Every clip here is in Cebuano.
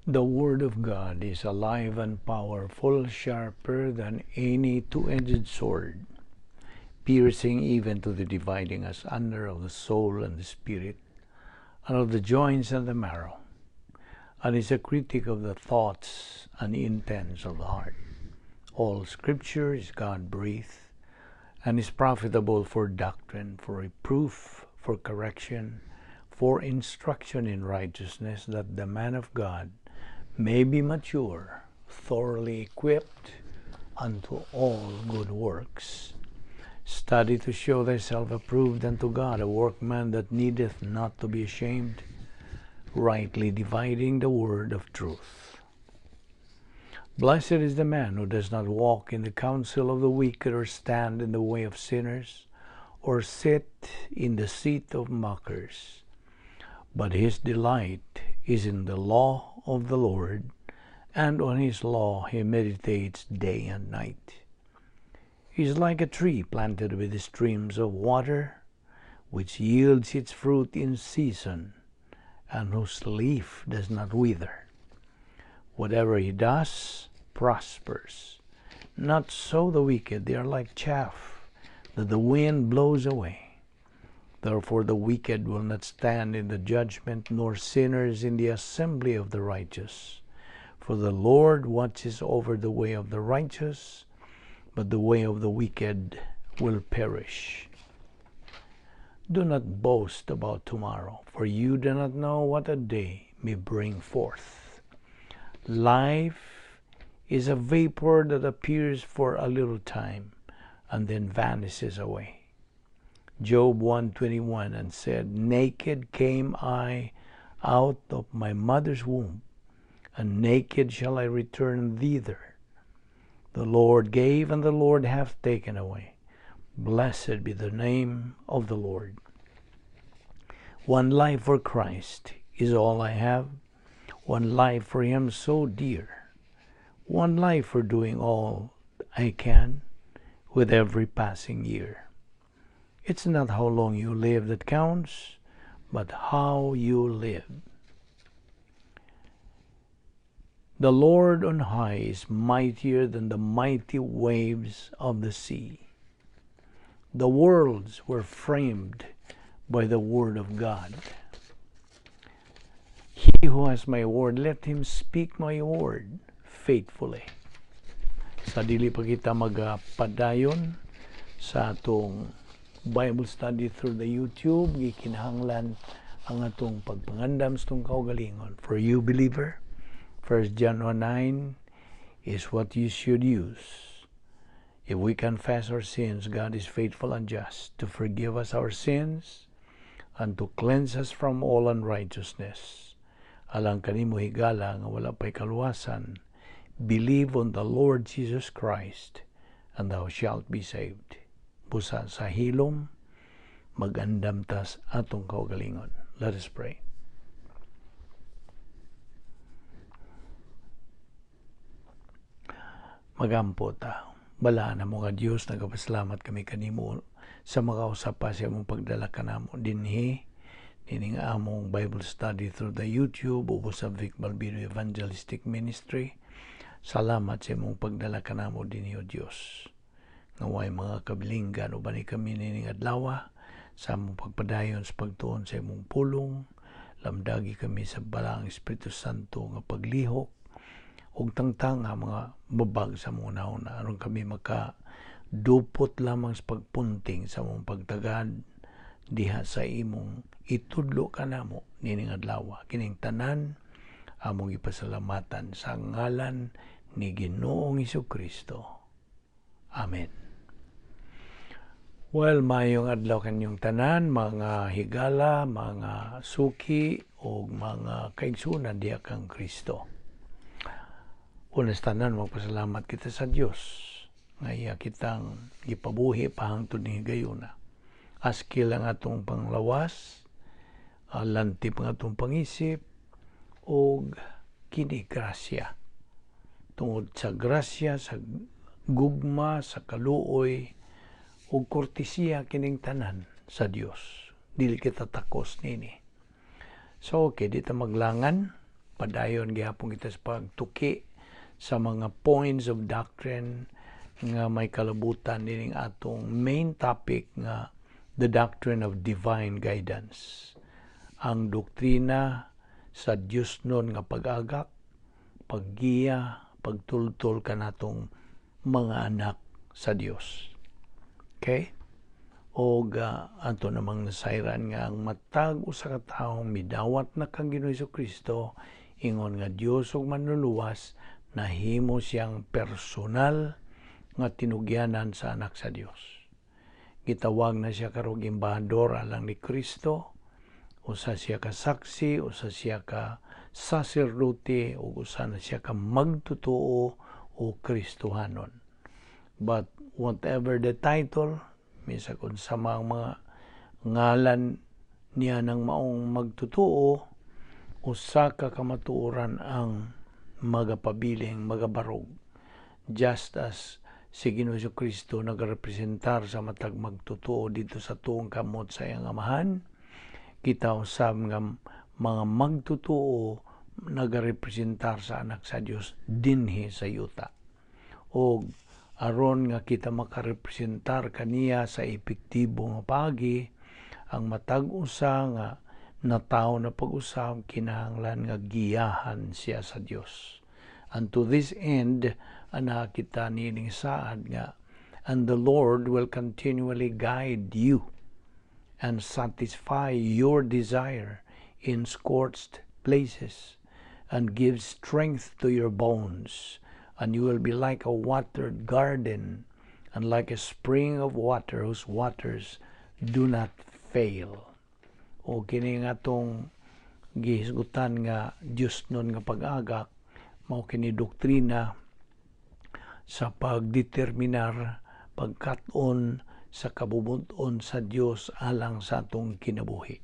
The Word of God is alive and powerful, sharper than any two-edged sword, piercing even to the dividing asunder of the soul and the spirit, and of the joints and the marrow, and is a critic of the thoughts and intents of the heart. All Scripture is God-breathed, and is profitable for doctrine, for reproof, for correction, for instruction in righteousness, that the man of God may be mature, thoroughly equipped unto all good works. Study to show thyself approved unto God, a workman that needeth not to be ashamed, rightly dividing the word of truth. Blessed is the man who does not walk in the counsel of the wicked, or stand in the way of sinners, or sit in the seat of mockers. But his delight is in the law of the Lord, and on his law he meditates day and night. He is like a tree planted with the streams of water, which yields its fruit in season, and whose leaf does not wither. Whatever he does prospers. Not so the wicked, they are like chaff that the wind blows away. Therefore the wicked will not stand in the judgment, nor sinners in the assembly of the righteous. For the Lord watches over the way of the righteous, but the way of the wicked will perish. Do not boast about tomorrow, for you do not know what a day may bring forth. Life is a vapor that appears for a little time and then vanishes away. Job 1:21, and said, Naked came I out of my mother's womb, and naked shall I return thither. The Lord gave, and the Lord hath taken away. Blessed be the name of the Lord. One life for Christ is all I have, one life for Him so dear, one life for doing all I can with every passing year. It's not how long you live that counts, but how you live. The Lord on high is mightier than the mighty waves of the sea. The worlds were framed by the word of God. He who has my word, let him speak my word faithfully. Sa dili pa kita magapadayon sa atong Bible study through the YouTube, gikinahanglan ang atong pagpangandam sa atong kaugalingon. For you, believer, 1 John 1:9 is what you should use. If we confess our sins, God is faithful and just to forgive us our sins and to cleanse us from all unrighteousness. Alang kanimo higala nga wala pa'y kaluwasan, believe on the Lord Jesus Christ and thou shalt be saved. Busa sa hilom, magandam tas atong kaugalingon. Let us pray. Magampo ta. Balaan na mo nga Dios, nagapasalamat kami kanimo sa makausap pa sa among pagdala kanamo dinhi nining among Bible study through the YouTube ubos sa Vic Balbido Evangelistic Ministry. Salamat sa imong pagdala kanamo dinhi, o Dios. Nga way mga kabilinggan uban ni kami nining adlaw sa among pagpadayon sa pagtuon sa imong pulong. Lamdagi kami sa Balaang Espiritu Santo nga paglihok ug tangtang nga mga babag sa among una aron kami makadupot lamang sa pagpunting sa among pagtagad diha sa imong itudlo kanamo nining adlaw. Kining tanan among ipasalamatan sa ngalan ni Ginoong Hesukristo. Amen. Well, mayong adlaw kanyong tanan, mga higala, mga suki, o mga kaigsunan diha kang Kristo. Una sa tanan, magpasalamat kita sa Dios nga iya kitang gipabuhi pa hangtod ni higayuna. Askil ang atong panglawas, lantip ang atong pangisip, og kini grasya. Tungod sa grasya, sa gugma, sa kaluoy, ug kortesiya kining tanan sa Dios. Dili kita takos nini. So okay, di ta maglangan. Padayon gihapon kita sa pagtuki sa mga points of doctrine nga may kalabutan nining atong main topic nga the doctrine of divine guidance. Ang doktrina sa Diosnon nga pag-agak, paggiya, pagtultol kanatong mga anak sa Dios. Okay? O ato namang nasayran nga ang matag usa ka tawo midawat na kang Ginoo Kristo ingon nga Dios ug Manluluwas, nahimo siyang personal nga tinugyanan sa anak sa Dios. Gitawag na siya karong embahador alang ni Kristo, usa siya ka saksi, usa siya ka saserdote, ug usa na siya ka magtotoo o Kristohanon. But whatever the title, misa kung sa mga ngalan niya ng maong magtotoo, usa ka kamatuoran ang magapabiling magabarog. Just as si Ginoo Kristo nagarepresentar sa matag magtotoo dito sa tuong kamot sa iyang Amahan, kita usab nga mga magtotoo nagarepresentar sa anak sa Dios dinhi sa yuta. O aron nga kita makarepresentar kaniya sa epektibo nga pagi, ang matag usa nga natawo na pag-usab kinahanglan nga giyahan siya sa Dios. And to this end, ana kita nining saad nga and the Lord will continually guide you and satisfy your desire in scorched places and give strength to your bones, and you will be like a watered garden and like a spring of water whose waters do not fail. O kini nga atong gihisgutan nga Diosnon nga pag-agak, mao kini doktrina sa pagdeterminar, pagkat-on sa kabubut-on sa Dios alang sa atong kinabuhi.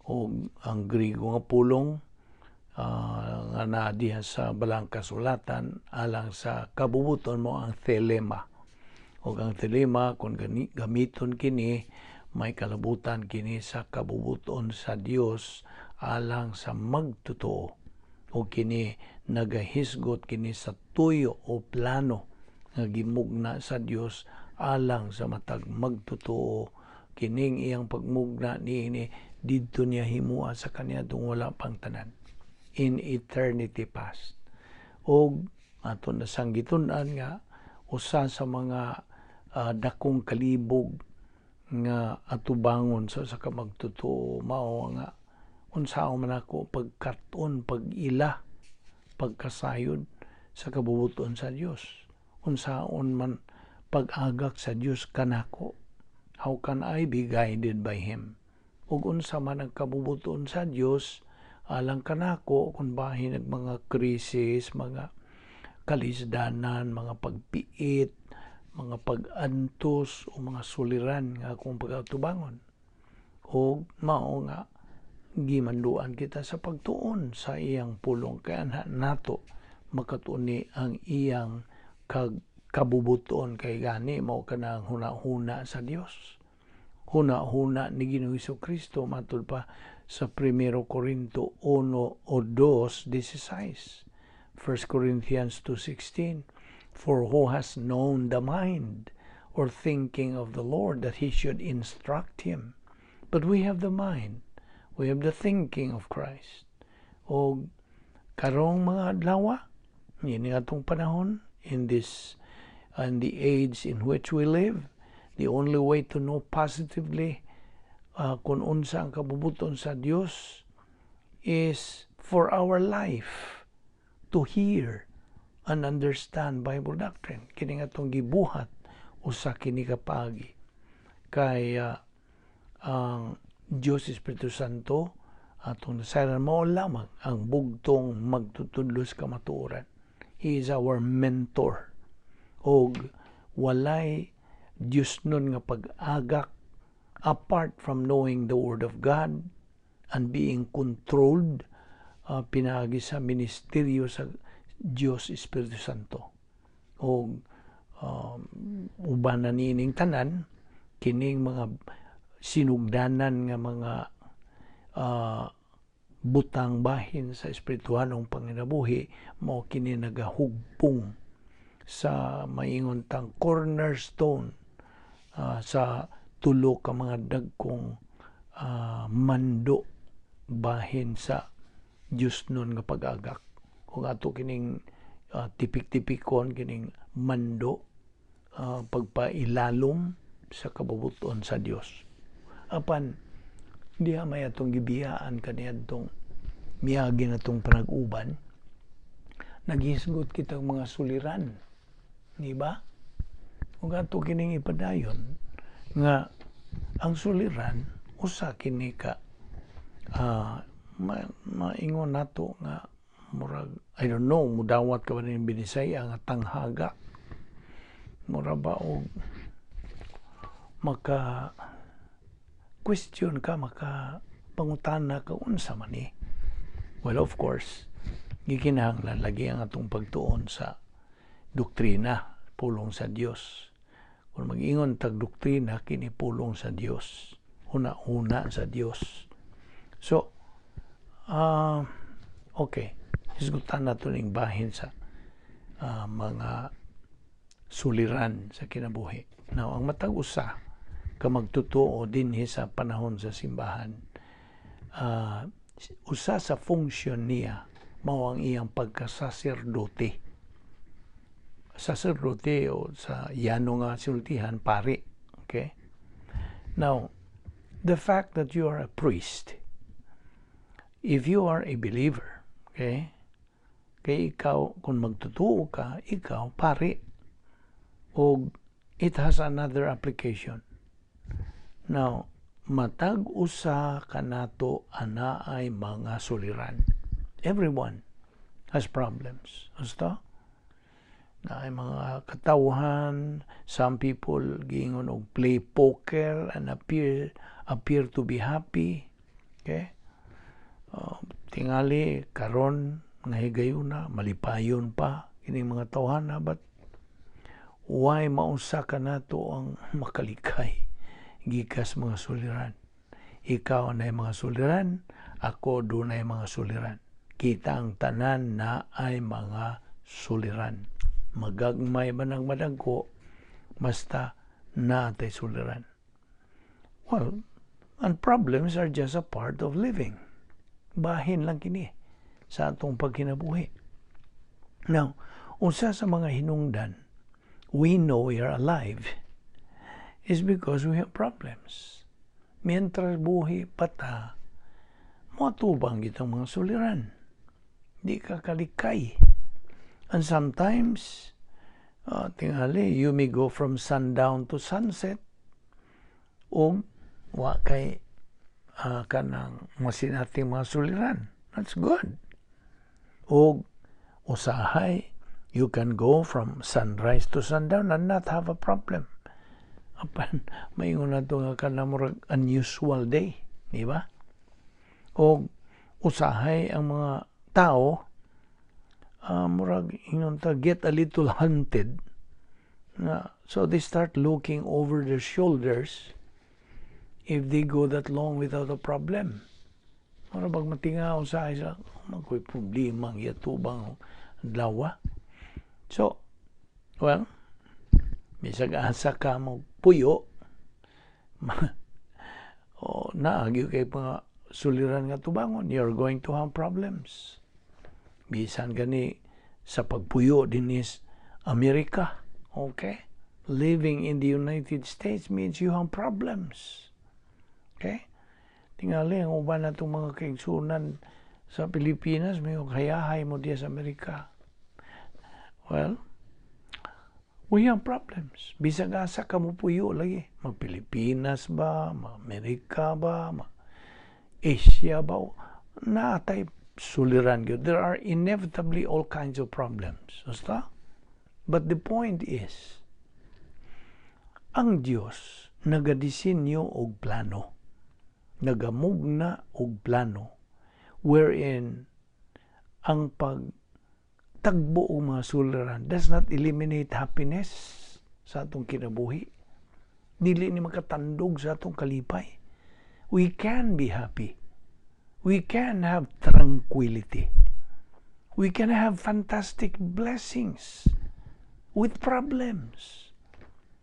O ang Griego nga pulong nga naa diha sa Balang Kasulatan alang sa kabubuton mao ang thelema. O ang thelema, kung gamiton kini, may kalabutan kini sa kabubuton sa Dios alang sa magtotoo. O kini nagahisgot kini sa tuyo o plano nga gimugna sa Dios alang sa matag magtotoo. Kining iyang pagmugna niini, didto niya himua sa kaniadtong wala pang tanan, in eternity past. Og ato na sang gitun-an nga usa sa mga dakong kalibog nga atubangon sa usa ka magtotoo mao nga unsaon man ako pagkat-on, pag-ila, pagkasayod sa kabubuton sa Dios? Unsaon man pag-agak sa Dios kanako? How can I be guided by Him? Ug unsa man ang kabubuton sa Dios alang kanako kung bahin nag mga krisis, mga kalisdanan, mga pagpiit, mga pag-antos o mga suliran nga akong pag-atubangon? O mao nga gimanduan kita sa pagtuon sa iyang pulong, kay anha nato makatuni ang iyang kag kabubuton, kay gani mao kanang huna-huna sa Dios. Huna-huna ni Ginoong Kristo matud pa sa 1 Corinto 1 o 2:16. 1 Corinthians 2:16. For who has known the mind or thinking of the Lord that he should instruct him? But we have the mind, we have the thinking of Christ. O karong mga adlaw, yun atong panahon, in this and the age in which we live, the only way to know positively kung unsa ang kabubuton sa Dios is for our life to hear and understand Bible doctrine. Kini nga atong gibuhat, usa kini ka paagi. Kay ang Diyos Espiritu Santo atong nasayran, mao lamang ang bugtong magtutudlo sa kamatuoran. He is our mentor. Og walay Diosnon nga pag-agak apart from knowing the Word of God and being controlled pinaagi sa ministeryo sa Diyos Espiritu Santo. O uban na niining tanan, kining mga sinugdanan nga mga butang bahin sa espirituhanong panginabuhi, mao kini nagahugpong sa maingon tang cornerstone sa tulo ka mga dagkong mando bahin sa Diyosnon nga pag-agak. Kung ato kining tipik-tipikon kining mando, pagpailalom sa kabubuton sa Dios. Apan diha may atong gibiyaan kaniadtong miagi natong panag-uban, naghisgot kitang mga suliran, di ba? Ug ato kining ipadayon nga ang suliran usa kini ka maingon nato nga murag, I don't know, mudawat ka ba ning Binisaya nga tanghaga, mura ba og maka question ka, maka pangutana ka, unsa man ni? Well, of course, gikinahanglan lagi ang atong pagtuon sa doktrina, pulong sa Dios. Kung mag-ingon tag doktrina, kini pulong sa Dios, huna-huna sa Dios. So okay, hisgutan nato ning bahin sa mga suliran sa kinabuhi. Now, ang matag usa ka magtotoo dinhi sa panahon sa simbahan, usa sa function niya mao ang iyang pagkasaserdote. Saserdote o sa yano nga sultihan, pari. Okay? Now, the fact that you are a priest, if you are a believer, okay? Kay ikaw, kung magtotoo ka, ikaw pari. O it has another application. Now, matag usa kanato anaay mga suliran. Everyone has problems. Basta? Naay mga katawhan, some people giingon og play poker and appear to be happy. Okay? Tingali karon nga higayuna malipayon pa kining mga tawhana, but why mausa ka nato ang makalikay gikas mga suliran? Ikaw na mga suliran, ako dunay mga suliran. Kita ang tanan naay mga suliran. Magagmay man ang madagko, basta naatay suliran. Well, and problems are just a part of living. Bahin lang kini sa atong pagkinabuhi. Now, usa sa mga hinungdan we know we are alive is because we have problems. Mientras buhi pa ta, moatubang kitang mga suliran. Di ka kalikay. And sometimes, tingali, you may go from sundown to sunset ug wa kay kanang masinating mga suliran. That's good. O usahay, you can go from sunrise to sundown and not have a problem. Apan, maingon na to nga kanang murag unusual day, di ba? O usahay ang mga tao, murag ingon ta get a little hunted na, so they start looking over their shoulders if they go that long without a problem. Mura bag matingaw sa isa, magkoy problema ang yatubang adlaw. So, well, bisag asa ka mo puyo, o naagyo kay mga suliran nga tubangon, you're going to have problems. Bisan gani sa pagpuyo din is Amerika. Okay? Living in the United States means you have problems. Okay? Tingali ang uban natong mga kaigsunan sa Pilipinas, may hayahay mo diya sa Amerika. Well, we have problems. Bisag asa ka mo puyo lagi. Mag Pilipinas ba, mag Amerika ba, mag Asia ba, naatay suliran gyud. There are inevitably all kinds of problems. Basta? But the point is, ang Dios nagadisinyo og plano. Nagamugna og plano wherein ang pagtagbo og mga suliran does not eliminate happiness sa atong kinabuhi. Dili ni makatandog sa atong kalipay. We can be happy. We can have tranquility. We can have fantastic blessings with problems.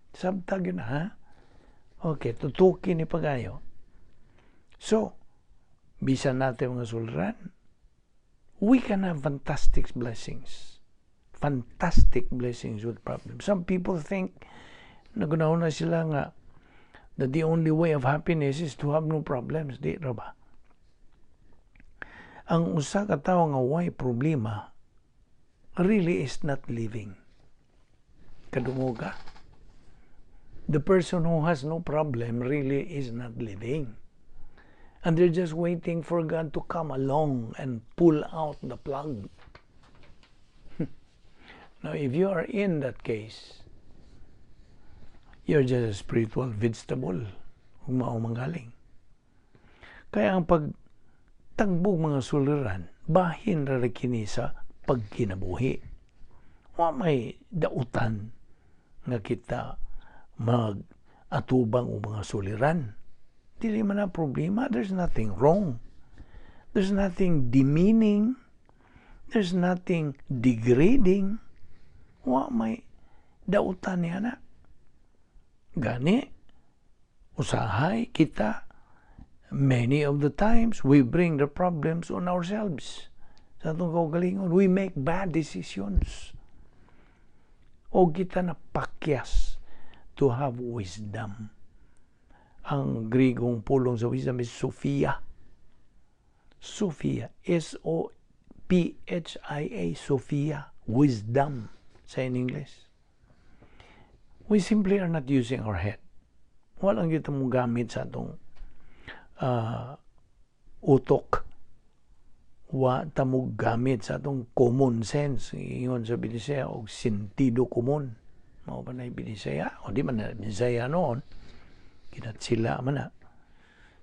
Sabta gyud na, ha? Okay, tutuki ni pagayo. So, bisan natin mga suliran, we can have fantastic blessings. Fantastic blessings with problems. Some people think, nagunahon na sila nga, that the only way of happiness is to have no problems. Di ra ba? Ang usa ka tawo nga way problema really is not living. Kadungog ka? The person who has no problem really is not living. And they're just waiting for God to come along and pull out the plug. Now, if you are in that case, you're just a spiritual vegetable. Kung mao manggaling. Kaya ang pagtagbog mga suliran, bahin ra kini sa pagkinabuhi. Wa may dautan nga kita mag atubang og mga suliran. Dili man na problema. There's nothing wrong. There's nothing demeaning. There's nothing degrading. Wa may dautan niya na. Gani, usahay kita, many of the times, we bring the problems on ourselves. Sa atong kaugalingon, we make bad decisions. O kita na pakyas to have wisdom. Ang Grigong pulong sa wisdom is Sophia. Sophia. Sophia. Sophia. Wisdom sa in English. We simply are not using our head. Walang kita mo gamit sa atong utok. Wa ta mo gamit sa atong common sense. Ingon sa Binisaya og sentido komon. Mao ba na Binisaya? O di man na Binisaya noon. Kinatsila man na.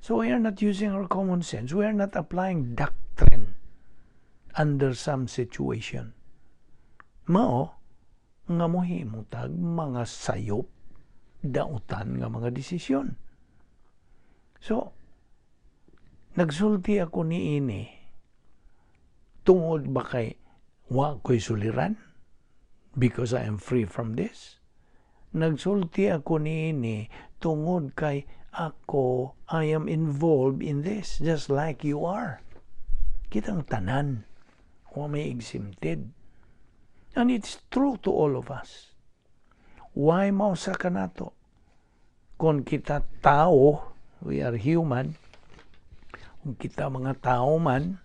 So we are not using our common sense. We are not applying doctrine under some situation. Mao nga mohimo tag mga sayop, dautan nga mga desisyon. So, nagsulti ako niini tungod ba kay wa ko'y suliran, because I am free from this? Nagsulti ako niini tungod kay ako, I am involved in this just like you are. Kitang tanan wa may exempted. And it's true to all of us. Why mausa ka nato? Kung kita tao, we are human, kung kita mga tao man,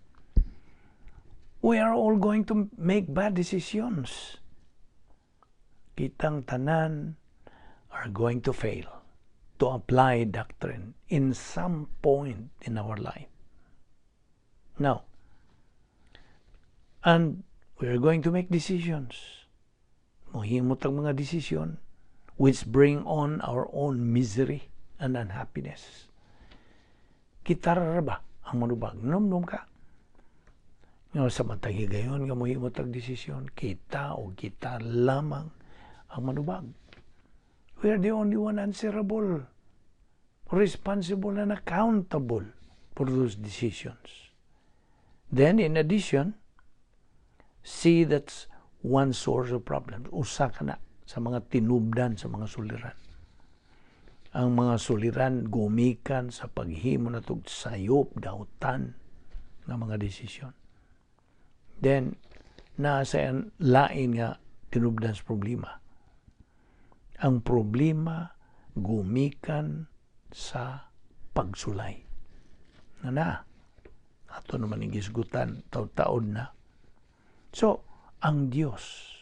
we are all going to make bad decisions. Kitang tanan are going to fail to apply doctrine in some point in our life. Now, and we are going to make decisions. Mohimo tag mga desisyon which bring on our own misery and unhappiness. Kita ra ba ang manubag? Numnum ka. Nga sa matag higayon nga mohimo tag desisyon, kita o kita lamang ang manubag. We are the only one answerable, responsible and accountable for those decisions. Then, in addition, see, that's one source of problems. Usa ka na sa mga tinubdan sa mga suliran. Ang mga suliran gumikan sa paghimo natog sayop, dautan nga mga desisyon. Then, nasa lain nga tinubdan sa problema. Ang problema gumikan sa pagsulay. Na na, ato naman ang gisgutan, taud-taod na. So, ang Diyos,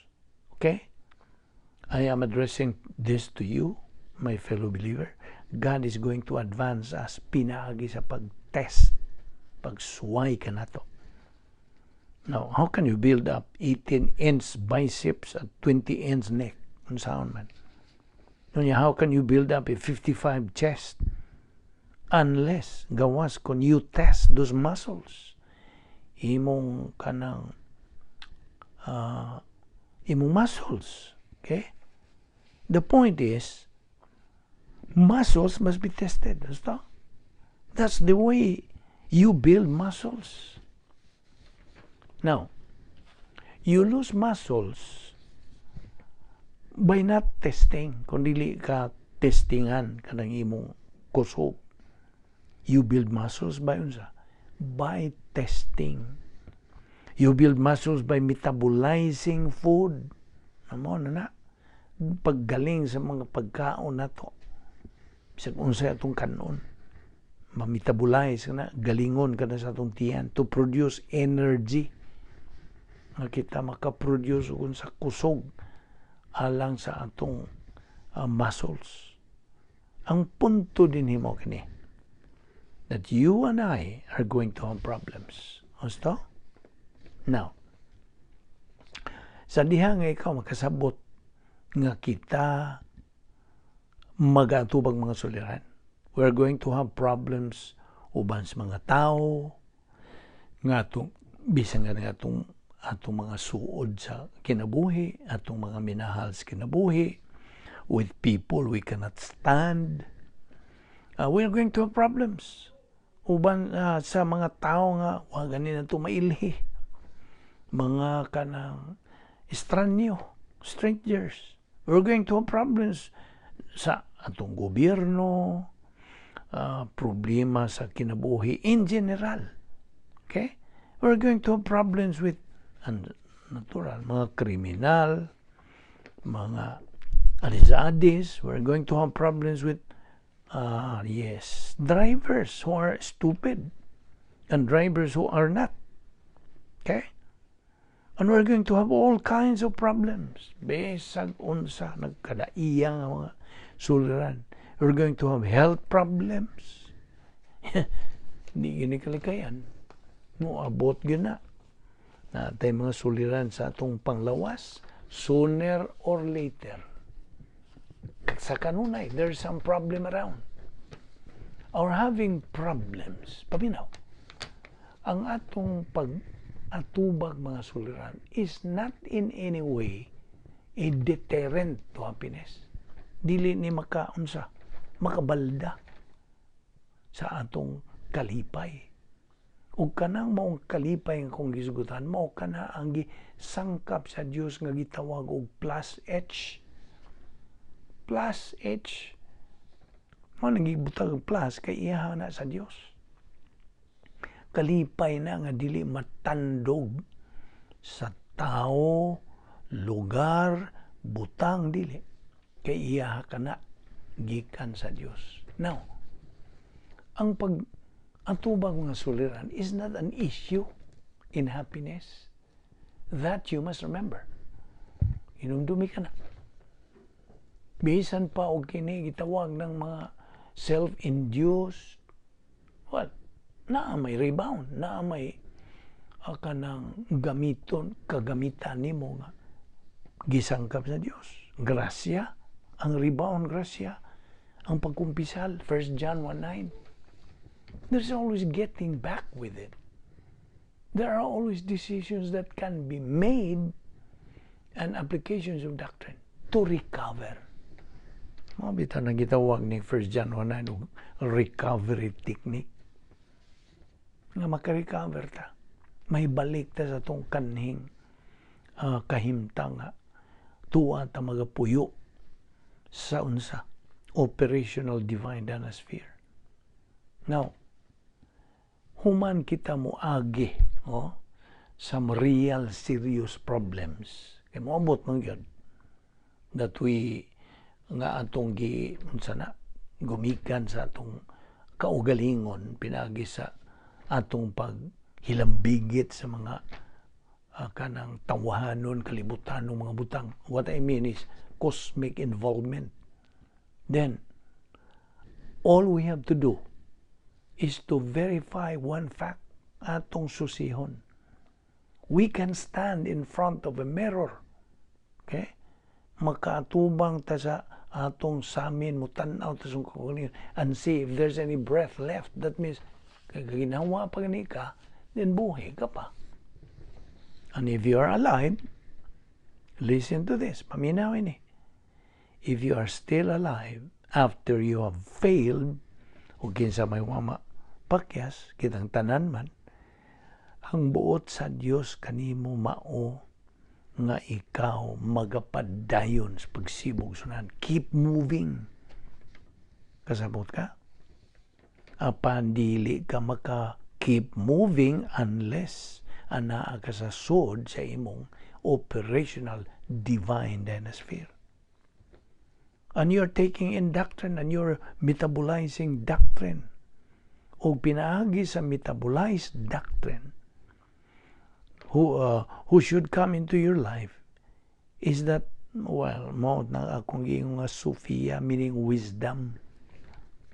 okay? I am addressing this to you, my fellow believer. God is going to advance us pinaagi sa pag-test, pagsuway ka nato. Now, how can you build up 18-inch biceps at 20-inch neck? Unsaon man? Unya, how can you build up a 55 chest? Unless, gawas kung you test those muscles. Imong kanang imong muscles. Okay? The point is, muscles must be tested. Basta. That's the way You build muscles. Now, you lose muscles by not testing. Kung dili ka testingan kanang imong kusog. You build muscles by unsa? By testing. You build muscles by metabolizing food. Amo na na. Paggaling sa mga pagkaon nato. Bisag unsa atong kanon. Ma-metabolize na, galingon ka na sa atong tiyan to produce energy. Nga kita makaproduce kung sa kusog alang sa atong muscles. Ang punto dinhi mao kini that you and I are going to have problems. Husto? Now, sa diha nga ikaw makasabot nga kita magatubag mga suliran. We are going to have problems uban sa mga tao, nga atong bisan nga atong mga suod sa kinabuhi, atong mga minahal sa kinabuhi, with people we cannot stand. We are going to have problems uban sa mga tao nga wa gani nato mailhi, mga kanang estranyo, strangers. We're going to have problems sa atong gobyerno, problema sa kinabuhi in general. Okay? We're going to have problems with and natural mga kriminal, mga adis-adis. We're going to have problems with yes, drivers who are stupid and drivers who are not. Okay? And we're going to have all kinds of problems. Bisag unsa, nagkadaiya nga mga suliran. We're going to have health problems. Di gini kalikayan. Moabot gyud na. Natay mga suliran sa atong panglawas sooner or later. Sa kanunay, there's some problem around. Or having problems, paminaw, ang atong pag atubag mga suliran is not in any way a deterrent to happiness. Dili ni makaunsa, makabalda sa atong kalipay. Ug kanang maong kalipay nga kung gisugutan, mao kana ang gisangkap sa Dios nga gitawag og plus H. Plus H. Mao nang gibutang og plus kay iyaha na sa Dios. Kalipay na nga dili matandog sa tao, lugar, butang, dili. Kay iyaha ka na gikan sa Dios. Now, ang pag atubag mga suliran is not an issue in happiness. That you must remember. Inumdumi ka na. Bisan pa og kini gitawag ng mga self-induced, well, naa may rebound, naa may kanang gamiton, kagamitan nimo nga gisangkap sa Dios. Grasya, ang rebound grasya, ang pagkumpisal, 1 John 1:9. There's always getting back with it. There are always decisions that can be made and applications of doctrine to recover. Mao bitaw nang gitawag ni 1 John 1:9 og recovery technique. Nga makarecover ta. May balik ta sa atong kanhing kahimtang nga tuwa ta magapuyo sa unsa, operational divine danasphere. Now, human kita moagi, oh, some real serious problems. Kay moabot man gyud that we nga atong gi unsa na gumikan sa atong kaugalingon pinagi sa atong paghilambigit sa mga kanang tawahanon, kalibutan ng mga butang. What I mean is cosmic involvement. Then all we have to do is to verify one fact, atong susihon. We can stand in front of a mirror. Okay? Makaatubang ta sa atong samin, mutan-aw ta sa kaugalingon and see if there's any breath left. That means, kaginawa pa gani ka, then buhi ka pa. And if you are alive, listen to this, paminawin ni. If you are still alive after you have failed, o kinsa may wama, Pakyas, kitang tanan man, ang buot sa Dios kanimo mao nga ikaw magapadayon sa pagsibog sunan. Keep moving. Kasabot ka? Apan dili ka maka keep moving unless anaa ka sa sud sa imong operational divine dynasphere. And you're taking in doctrine and you're metabolizing doctrine. O pinaagi sa metabolized doctrine, who should come into your life is that, well, mao na akong giingon nga Sophia, meaning wisdom,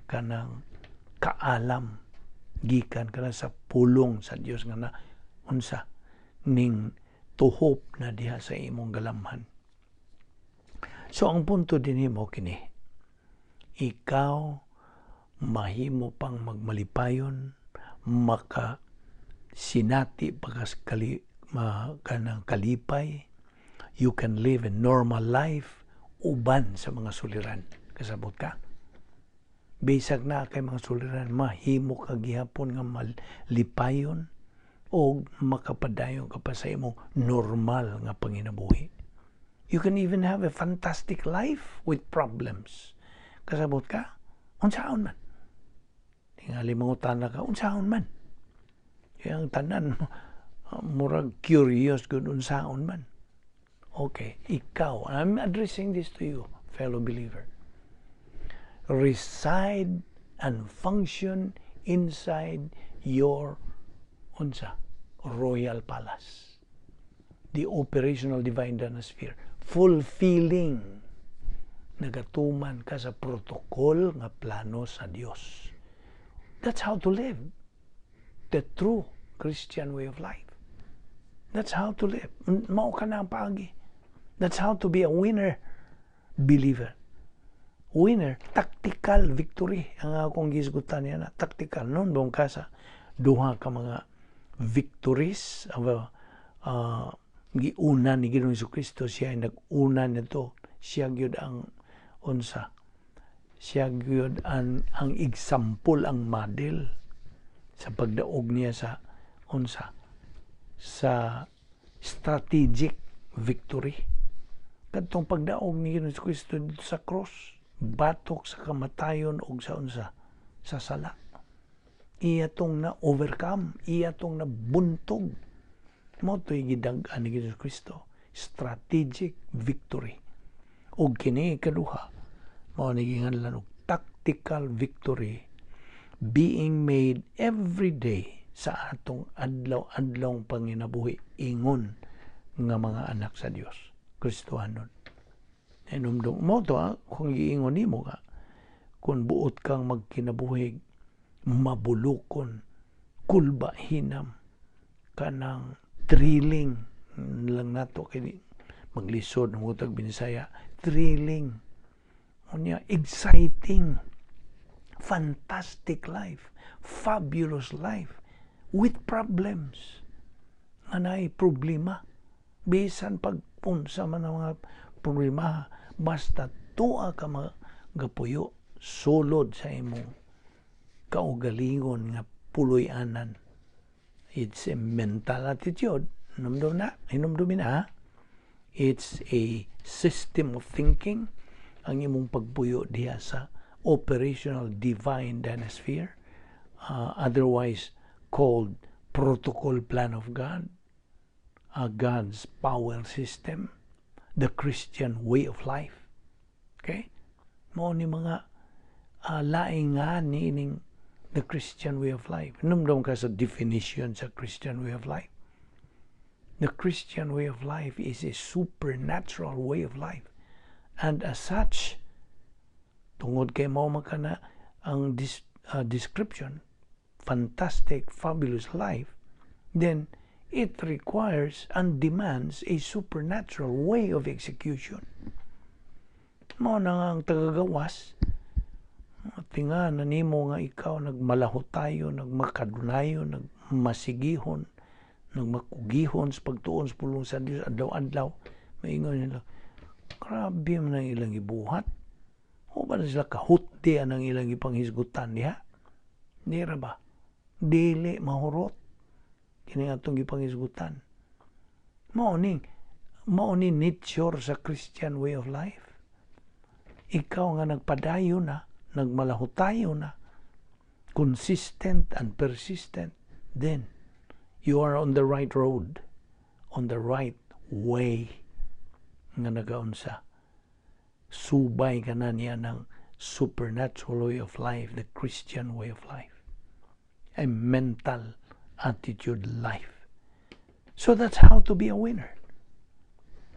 kanang kaalam gikan kana sa pulong sa Dios nga na unsa ning tuhop na diha sa imong galamhan. So ang punto dinhi mo kini, ikaw mahimo pang magmalipayon, maka sinati pa kali, ma, kanang kalipay. You can live a normal life uban sa mga suliran. Kasabot ka? Bisag na kay mga suliran, mahimo ka gihapon nga malipayon o makapadayon ka pa sa imong normal nga panginabuhi. You can even have a fantastic life with problems. Kasabot ka? Unsaon man? Tingali mangutana ka, unsaon man? Kaya ang tanan, murag curious gud, unsaon man. Okay, ikaw, I'm addressing this to you, fellow believer. Reside and function inside your unsa royal palace, the operational divine sphere, fulfilling, nagatuman ka sa protocol nga plano sa Dios. That's how to live the true Christian way of life. That's how to live. Mao ka na ang paagi. That's how to be a winner believer. Winner, tactical victory. Ang akong gisgutan niya na tactical. Noon dong ka sa duha ka mga victories of giuna ni Ginoong Kristo. Siya ay nag-una nito. Siya gyud ang unsa, siya gyud ang example, ang model sa pagdaog niya sa unsa, sa strategic victory, kadtong pagdaog ni Ginoong Kristo dito sa cross batok sa kamatayon og sa unsa, sa sala. Iya tong na overcome, iya tong na buntog. Mao to'y gidag-an ni Ginoong Kristo, strategic victory. Ug kini ikaduha, mao ni ginganlan og tactical victory being made every day sa atong adlaw-adlawng panginabuhi ingon nga mga anak sa Dios, Kristohanon. Hinumdum mo to ha, kung giingon nimo ka, kung buot kang magkinabuhig mabulukon, kulba hinam, kanang thrilling lang nato kay maglisod ng utag Binisaya, thrilling unya, exciting, fantastic life, fabulous life with problems, nga naay problema. Bisan pagpunsa man ang mga problema, basta tuwa ka magapuyo sulod sa imong kaugalingon nga puloy-anan. It's a mental attitude. Hinumdum na, hinumdumin na. It's a system of thinking ang imong pagpuyo diha sa operational divine dynasphere, otherwise called protocol plan of God, God's power system, the Christian way of life. Okay? Mao ni mga laing nga niining the Christian way of life. Hinumdum ka sa definition sa Christian way of life. The Christian way of life is a supernatural way of life. And as such, tungod kay mao man kana ang description, fantastic, fabulous life, then it requires and demands a supernatural way of execution. Mao na nga ang tagagawas, tinga na nimo nga ikaw nagmalahutayo, nagmakadunayo, nagmasigihon, nagmakugihon sa pagtuon sa pulong sa Dios adlaw-adlaw, maingon nila, "Grabe man ang ilang ibuhat. O ba na sila kahutdi ang ilang ipanghisgutan diha?" Di ra ba? Dili mahurot kini atong gipangisgutan. Mao ni nature sa Christian way of life. Ikaw nga nagpadayon na, nagmalahutayo na, consistent and persistent, then you are on the right road, on the right way nga nagaunsa. Subay ka na niya ng supernatural way of life, the Christian way of life. A mental attitude life. So that's how to be a winner.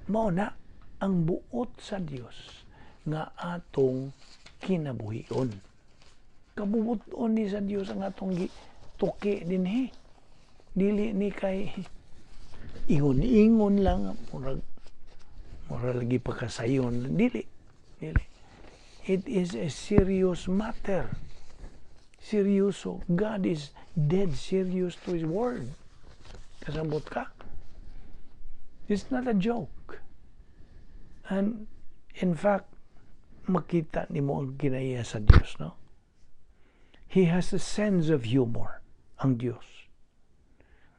Mao na ang buot sa Dios nga atong kinabuhion. Kabubuton ni sa Dios ang atong tuki dinhi. Dili ni kay ingon-ingon lang, murag lagi pagkasayon. Dili. Dili. It is a serious matter. Seryoso. God is dead serious to His word. Kasabot ka? It's not a joke. And in fact, makita nimo ang kinaiya sa Dios, no? He has a sense of humor, ang Dios.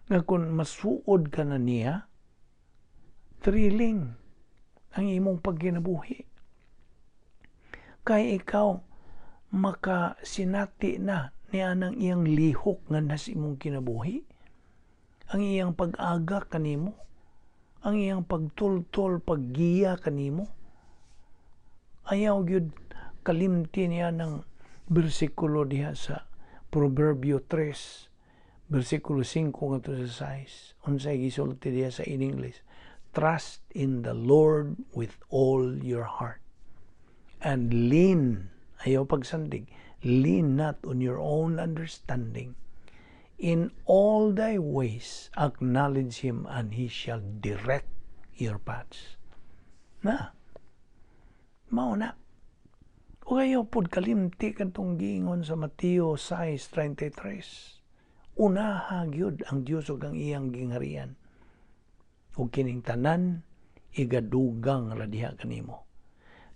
Nga kung masuod ka na niya, thrilling ang imong pagkinabuhi. Kay ikaw makasinati na niya ng iyang lihok nga nas imong kinabuhi, ang iyang pag-aga kanimo, ang iyang pagtultol, paggiya kanimo. Ayaw gyud kalimti niya ng bersikulo diha sa Proverbio 3, bersikulo 5 ngadto sa 6. Unsay gisulti diha sa in English? "Trust in the Lord with all your heart and lean," ayaw pagsandig, "lean not on your own understanding. In all thy ways acknowledge Him and He shall direct your paths." Na, mao na. O ayaw pod kalimti katong giingon sa Mateo 6:33. Unaha gyud ang Dios ug ang iyang gingharian. Ug kining tanan igadugang ra diha kanimo.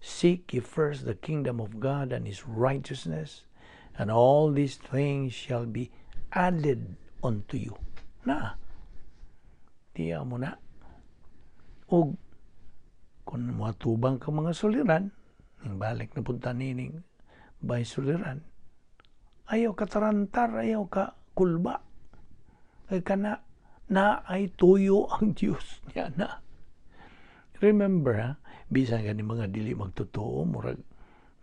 "Seek ye first the kingdom of God and His righteousness, and all these things shall be added unto you." Na, tiya mo na. Ug kung moatubang ka mga suliran, ning balik na punta nining bay suliran, ayaw ka tarantar, ayaw ka kulba. Kay kana na ay tuyo ang Dios niya na. Remember ha, bisan gani mga dili magtotoo, murag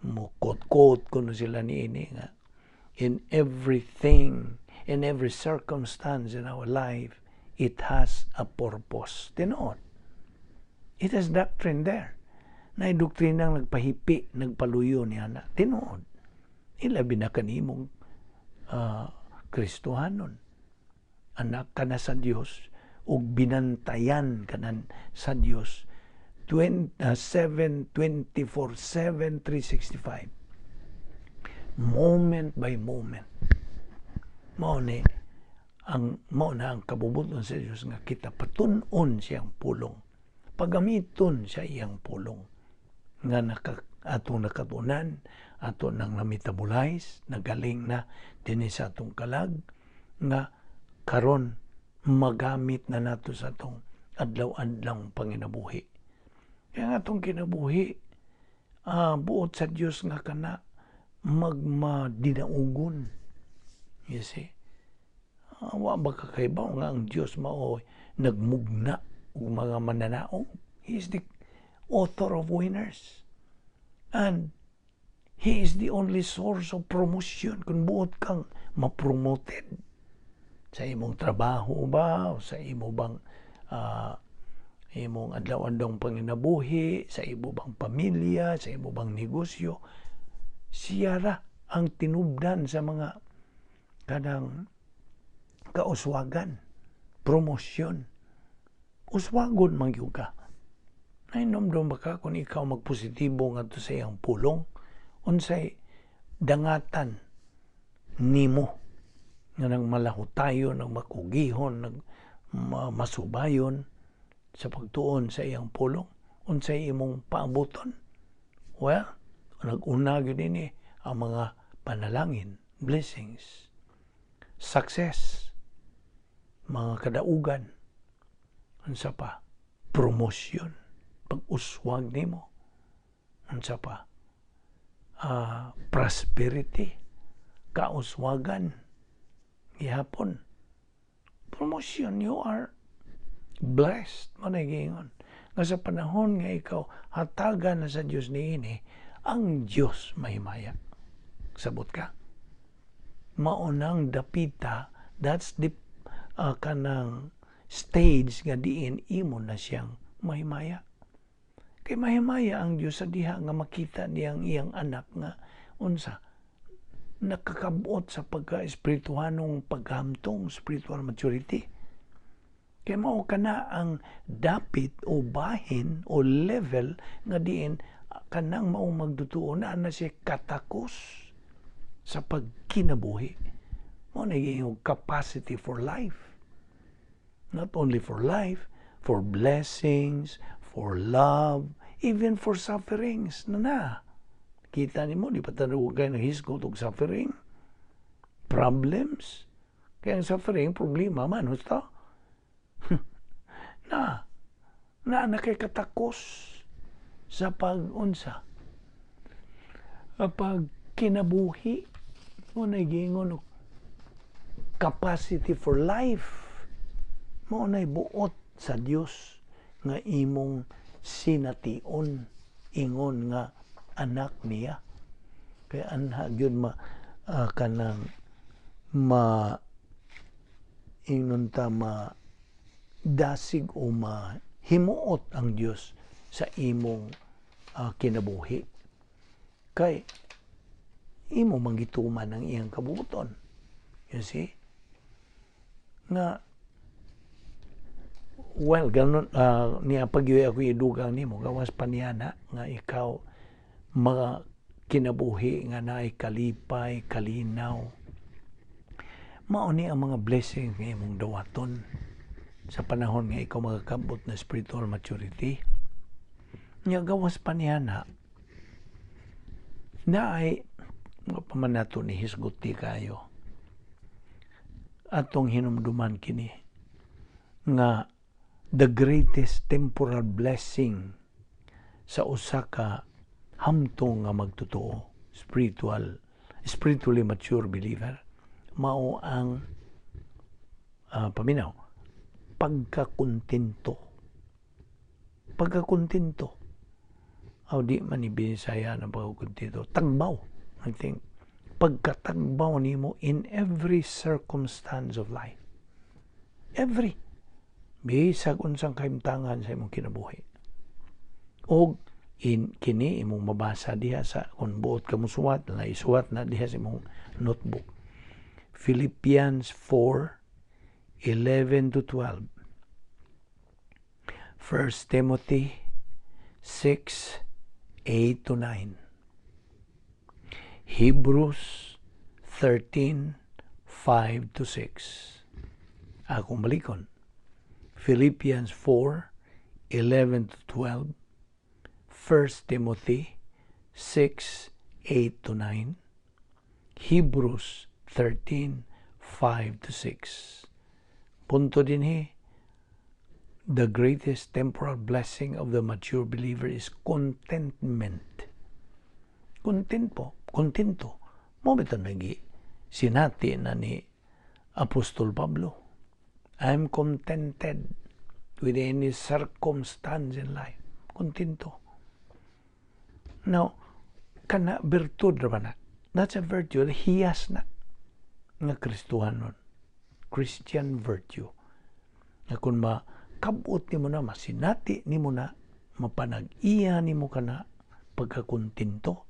mo quote-quote kuno sila niini nga in everything, in every circumstance in our life, it has a purpose. Tinuod. It has doctrine there. Na doktrina ang nagpahipi, nagpaluyo niya na. Tinuod. Ilabi na kanimong Kristohanon. Anak ka na sa Dios ug binantayan ka na sa Dios 20, 7, 24, 7, 365. Moment by moment. Mao na ang kabubuton sa Dios nga kita patun-on siyang pulong. Pagamiton sa iyang pulong nga atong nakatunan, ato nang na-metabolize, nagaling na dinhi sa atong kalag nga karon magamit na nato sa atong adlaw-adlaw panginabuhi. Kaya nga atong kinabuhi, buot sa Dios nga kana magmadinaugon. You see? Wa ba ka kahibaw nga ang Dios mao nagmugna og mga mananaog? He is the author of winners. And He is the only source of promotion kung buot kang ma-promoted sa imong trabaho ba o sa imo bang imong adlaw-adlaw panginabuhi, sa imo bang pamilya, sa imo bang negosyo. Siya ra ang tinubdan sa mga kanang kauswagan, promosyon. Uswagon man gyud ka. Nahinomdom ba ka kung ikaw magpositibo ngadto sa iyang pulong, unsay dangatan nimo nga nang malahutayon, nang makugihon, nang masubayon sa pagtuon sa iyang pulong, unsay imong paabuton? Well, nag-una gyud ini ang mga panalangin, blessings. Success, mga kadaugan, unsa pa, promotion, pag-uswag nimo, unsa pa, prosperity, kauswagan, gihapon. Promotion, you are blessed, mao na giingon. Nga sa panahon nga ikaw hatagan na sa Dios niini, ang Dios mahimaya. Sabot ka? Maunang dapita, that's the kanang stage nga diin imo na siyang mahimaya. Kay mahimaya ang Dios sa diha nga makita niyang iyang anak nga unsa, nakakabot sa pagka-espirituhanong paghamtong, spiritual maturity. Kay mao kana ang dapit o bahin o level nga diin kanang maong magdutuo na na siya katakos sa pagkinabuhi. Mao na yung capacity for life. Not only for life, for blessings, for love, even for sufferings. Na na. Kita nimo, di pa tanong kayo naghisgot og suffering? Problems? Kaya ang suffering, problema man, husto? Na, na na kay katakos sa pag-unsa, pag kinabuhi mo na giingon capacity for life. Mao na buot sa Dios nga imong sination ingon nga anak niya. Kaya anha gyud ma kanang ma ingnon ta, ma dasig o mahimuot ang Dios sa imong kinabuhi. Kay imo manggituman ang iyang kabuoton. You see? Nga well, ganun niya pag ako idugang nimo, gawas pa niya na nga ikaw mga kinabuhi nga naay kalipay, kalinaw. Mao ni ang mga blessing nga imong dawaton sa panahon nga ikaw makakabot na spiritual maturity. Nya gawas pa niya na naay mga pamanato ni hisguti kayo atong hinumduman kini nga the greatest temporal blessing sa usa ka hamtong nga magtotoo, spiritually mature believer, mao ang paminaw, pagkakontento. Pagkakontento. Aw, di man ni Binisaya ng pagkakontento, tagbaw, I think. Pagkatagbaw nimo in every circumstance of life, every bisag unsang kahimtangan sa imong kinabuhi. Og in kini imong mabasa diha sa, kung buot ka musuwat na, isuwat na diha sa imong notebook, Philippians 4:11 to 12, 1 Timothy 6:8 to 9, Hebrews 13:5 to 6. Akong balikon, Philippians 4:11 to 12, 1 Timothy 6:8 to 9, Hebrews 13:5 to 6. Punto dinhi, the greatest temporal blessing of the mature believer is contentment. Contento, contento. Mao bitaw nagi sinati na ni Apostol Pablo. "I'm contented with any circumstance in life." Contento. Now, kana birtud ra ba na? That's a virtue. Hiyas na nga Kristohanon. Christian virtue. Nga kung makabot nimo na, masinati nimo na, mapanag-iya nimo kana pagkakontento,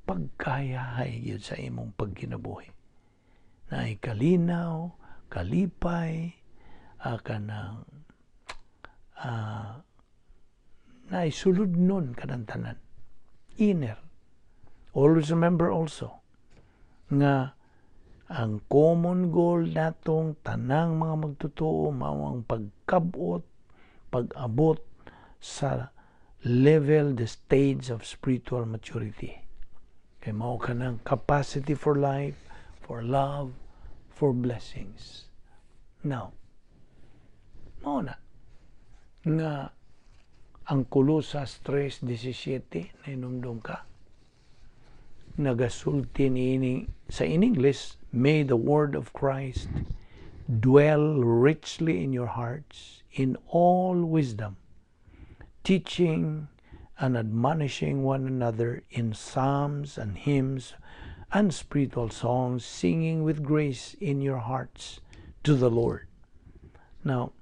pagkahayahay gyud sa imong pagkinabuhi. Naay kalinaw, kalipay, kanang naay suludnon kanang tanan. Inner. Always remember also nga ang common goal natong tanang mga magtotoo mao ang pagkabot, pag-abot sa level, the stage of spiritual maturity. Kay mao kanang capacity for life, for love, for blessings. Now, mao na nga ang Kolosas 3:17, nahinumdom ka, nagasulti niini sa in English, "May the word of Christ dwell richly in your hearts in all wisdom, teaching and admonishing one another in psalms and hymns and spiritual songs, singing with grace in your hearts to the Lord." Now,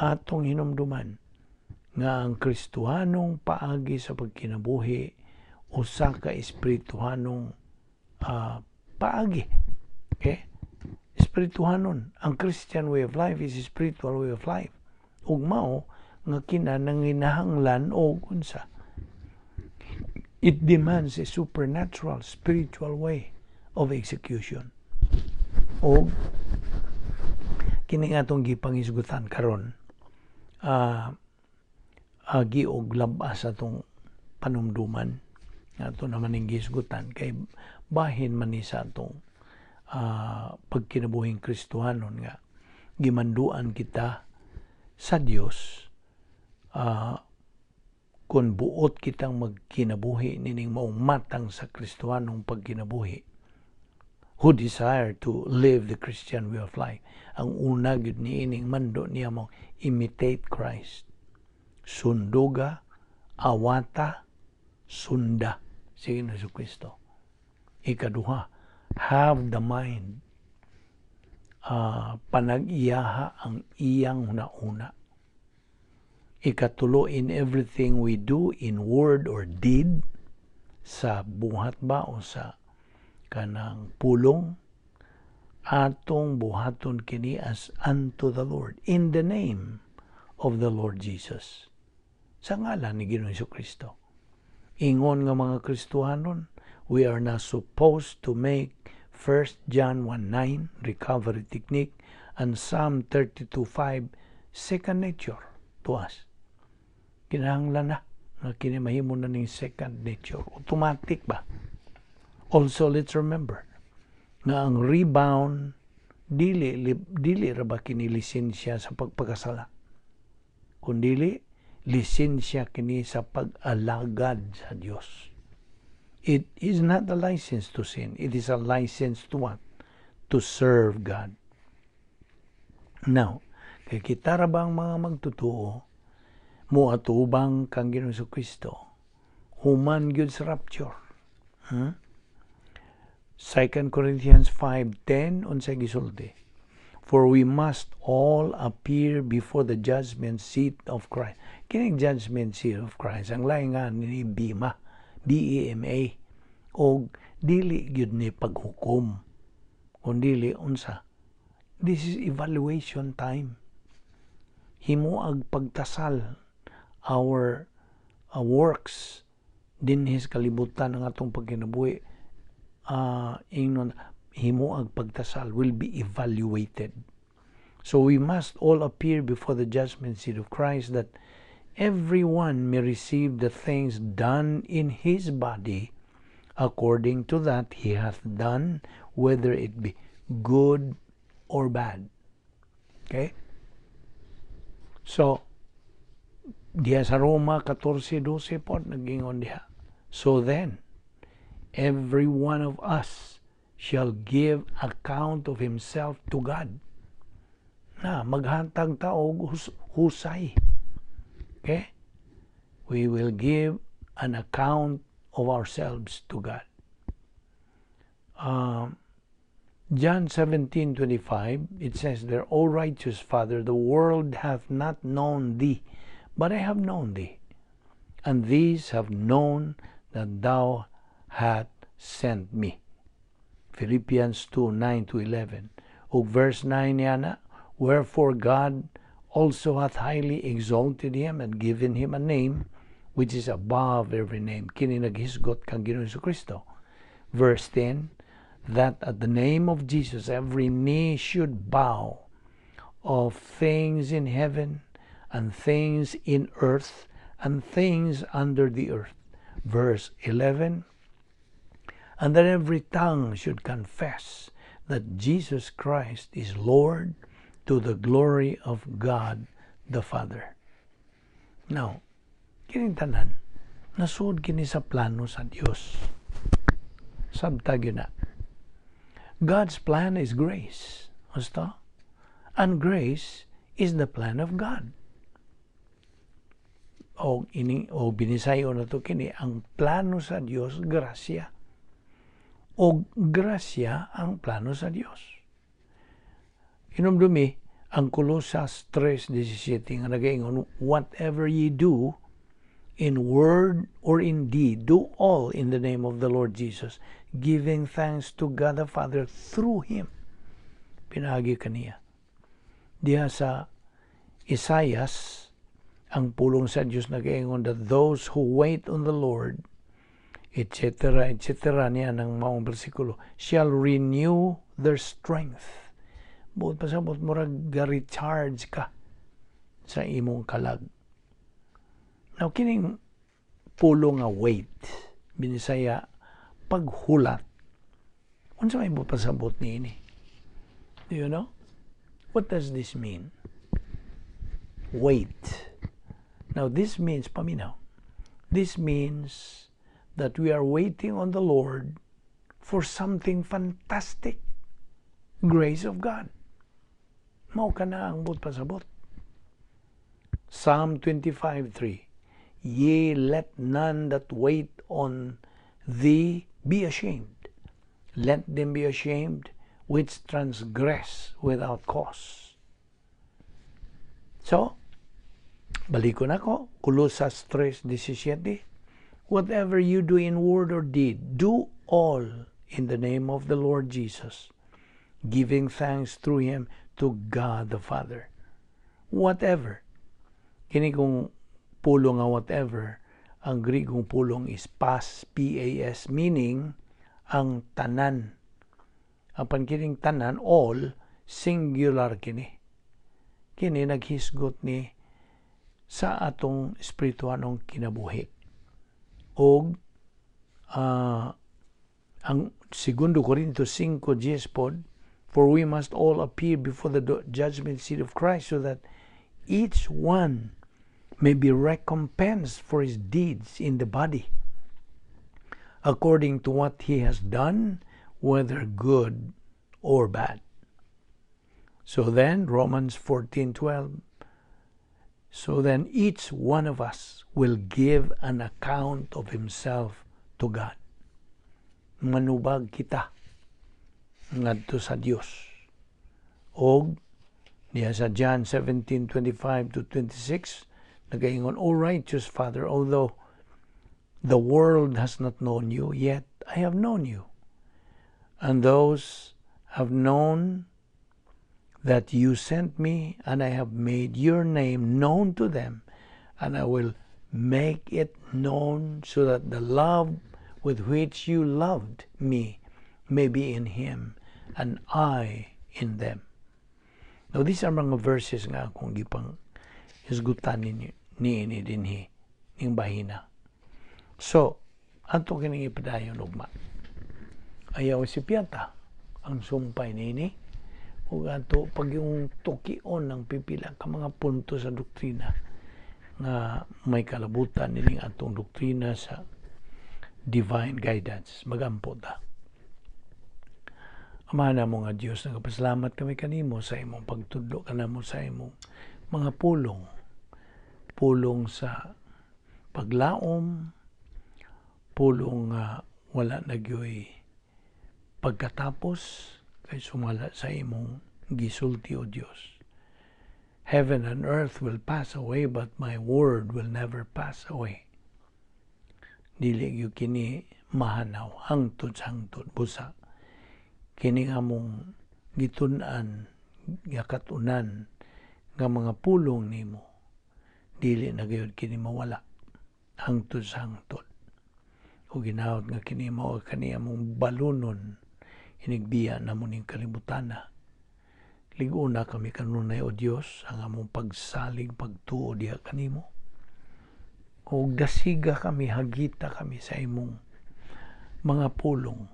atong hinumduman nga ang Kristohanong paagi sa pagkinabuhi usa ka espirituhanong paagi. Okay? Espirituhanon. Ang Christian way of life is a spiritual way of life. Ug mao nga kina nanginahanglan og unsa? It demands a supernatural spiritual way of execution. Og kini nga atong gipangisgutan karon, agi og labas atong panumduman nga ato naman ning gihisgutan kay bahin man ni sa atong pagkinabuhing Kristohanon nga gimanduan kita sa Dios kung buot kitang magkinabuhi nining maong matang sa Kristohanong pagkinabuhi, who desire to live the Christian way of life. Ang una gyud niining mando niya mo, imitate Christ, sunduga, awata, sunda si Ginoong Kristo. Ikaduha, have the mind, panag-iyaha ang iyang huna-huna. Ikatulo, in everything we do, in word or deed, sa buhat ba o sa kanang pulong, atong buhaton kini as unto the Lord, in the name of the Lord Jesus. Sa ngalan ni Ginoong Kristo. Ingon nga mga Kristohanon, we are not supposed to make 1 John 1:9 recovery technique and Psalm 32:5 second nature to us. Kinahanglan na nga kini mahimo na ning second nature. Automatic ba? Also, let's remember nga ang rebound, dili ra ba kini lisensya sa pagpakasala, kundili lisensya kini sa pag-alagad sa Dios. It is not a license to sin. It is a license to what? To serve God. Now, kay kita ra bang mga magtutuo mo atubang kang Ginoong Kristo human gyud sa rapture? 2 Corinthians 5:10, unsay gisulti? "For we must all appear before the judgment seat of Christ." Kining judgment seat of Christ, ang lain nga ni Bima, BEMA, og dili gyud ni paghukom. Kung dili unsa? This is evaluation time. Himuag pagtasal our works dinhi sa kalibutan ang atong pagkinabuhi, ingnon himuag pagtasal will be evaluated. So we must all appear before the judgment seat of Christ, that everyone may receive the things done in his body according to that he hath done, whether it be good or bad. Okay? So, diha sa Roma 14:12 po, nagingon diha, "So then, every one of us shall give account of himself to God." Na, maghatag ta og husay. Okay? We will give an account of ourselves to God. John 17:25, it says there, "O righteous Father, the world hath not known thee, but I have known thee. And these have known that thou hast sent me." Philippians 2:9 to 11. Og verse 9 niya na, "Wherefore God also hath highly exalted him and given him a name which is above every name." Kini naghisgot kang Ginoong Kristo. Verse 10, "That at the name of Jesus every knee should bow, of things in heaven and things in earth and things under the earth." Verse 11, "And that every tongue should confess that Jesus Christ is Lord, to the glory of God the Father. Now, kining tanan, nasuod kini sa plano sa Dios. Sabta gyud na. God's plan is grace. Basta? And grace is the plan of God. O ini o binisayo na to kini, ang plano sa Dios grasya. O grasya ang plano sa Dios. Hinumdumi ang Colosas 3:17 nga nagaingon, "Whatever ye do in word or in deed, do all in the name of the Lord Jesus, giving thanks to God the Father through Him." Pinaagi kaniya. Diha sa Isaias, ang pulong sa Dios nagaingon that those who wait on the Lord, etc., etc., niya ng maong bersikulo, shall renew their strength. Buot pasabot, murag ga-recharge ka sa imong kalag. Now, kining pulong nga "wait", binisaya, paghulat. Unsa may buot pasabot niini? Do you know? What does this mean? Wait. Now, this means, paminaw, this means that we are waiting on the Lord for something fantastic. Grace of God. Mao kana ang buot pasabot. Psalm 25:3. "Yea, let none that wait on thee be ashamed. Let them be ashamed which transgress without cause." So, balikon ako, Colosas 3:17. "Whatever you do in word or deed, do all in the name of the Lord Jesus, giving thanks through Him to God the Father." Whatever. Kini kung pulong nga "whatever", ang Grigong pulong is pas, P-A-S, meaning ang tanan. Apan kining tanan, all, singular kini. Kini naghisgot ni sa atong espirituanong kinabuhi. Og ang Segundo Corinto 5:10 pod, "For we must all appear before the judgment seat of Christ so that each one may be recompensed for his deeds in the body, according to what he has done, whether good or bad." So then, Romans 14:12, "So then each one of us will give an account of himself to God." Manubag kita ngadto sa Dios. Og niya sa John 17:25 to 26, nagaingon, "O righteous Father, although the world has not known you, yet I have known you. And those have known that you sent me, and I have made your name known to them, and I will make it known so that the love with which you loved me may be in him, and I in them." Now, these are mga verses nga akong gipang hisgutan ninyo niini dinhi ning bahina. So, ato kining ipadayon ugma. Ayaw si Piata ang sumpay nini ug ato pag yung tukion ng pipila ka mga punto sa doktrina nga may kalabutan nining atong doktrina sa divine guidance. Magampo ta. Ama namo nga Dios, nagapasalamat kami kanimo sa imong pagtudlo kanamo sa imong mga pulong. Pulong sa paglaom, pulong nga wala na gyoy pagkatapos kay sumala sa imong gisulti, o Dios. "Heaven and earth will pass away, but my word will never pass away." Dili gyud kini mahanaw hangtod sa hangtod, busa kini nga mong gitun-an, gakatunan nga mga pulong nimo, dili na gayud kini mawala hangtod sa hangtod. O ginawat nga kini mao kaniya mong balunon inigbiya namo ning kalibutana. Lig-una kami kanunay, O Dios, ang among pagsalig, pagtuo diha kanimo. O dasiga kami, hagita kami sa imong mga pulong.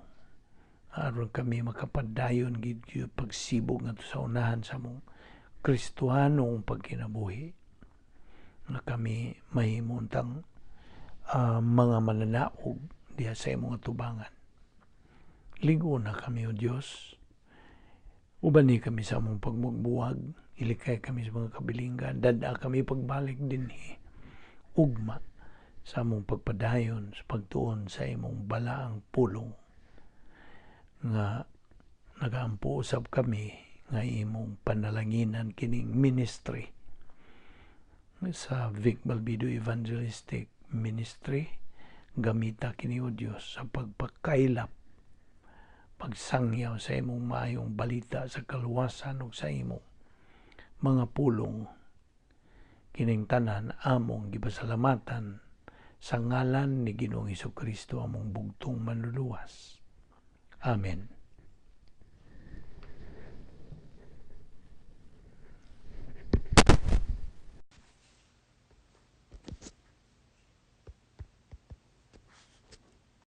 Aron kami makapadayon gid pagsibog ngadto sa unahan sa among Kristohanong pagkinabuhi, nga kami mahimuntang mga mananaog diha sa imong atubangan. Lig-on na kami, O Dios. Ubani kami sa among pagmugbuwag, ilikay kami sa mga kabilinggan, dad-a kami pagbalik dinhi ugma sa among pagpadayon sa pagtuon sa imong balaang pulong, nga nagaampo usab kami nga imong panalanginan kining ministry sa Vic Balbido Evangelistic Ministry. Gamita kini, O Dios, sa pagpakaylap, pagsangyaw sa imong maayong balita sa kaluwasan ug sa imong mga pulong. Kining tanan among gipasalamatan sa ngalan ni Ginoong Kristo, among bugtong Manluluwas. Amen.